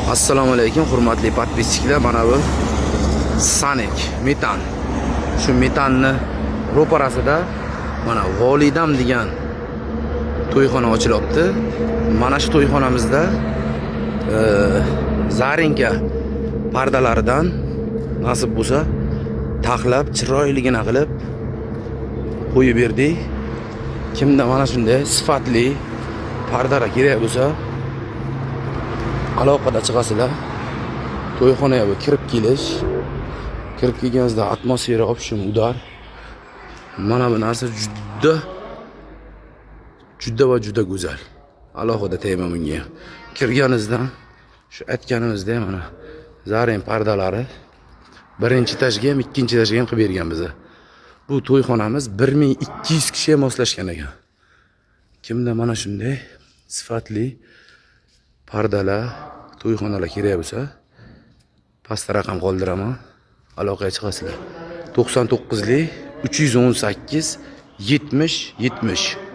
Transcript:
Assalomu alaykum, hurmatli подписчик lar. Mana bu Sanek metan. Shu metanni ro'parasida mana Volidam degan to'yxona ochilyapti. Mana shu to'yxonamizda zarinka pardalaridan nasib bo'lsa taxlab, chiroyligina qilib qo'yib berdik. Kimda mana shunday sifatli pardalar kerak bo'lsa, aloqada chiqasizlar. To'yxonaga bu kirib kelish, kirib kelganingizda atmosfera общем удар. Mana bu narsa juda juda va juda go'zal. Alohida tema bunga. Kirganingizdan shu aytganimizdek mana zarin pardalari birinchi etajga ham, ikkinchi etajga ham qilib bergan biza. Bu to'yxonamiz 1200 kishiga moslashgan ekan. Kimda mana shunday sifatli pardalar, to'yxonalar kerak bo'lsa, pastda raqam qoldiraman, aloqaga chiqasizlar. 99lik 318 70 70.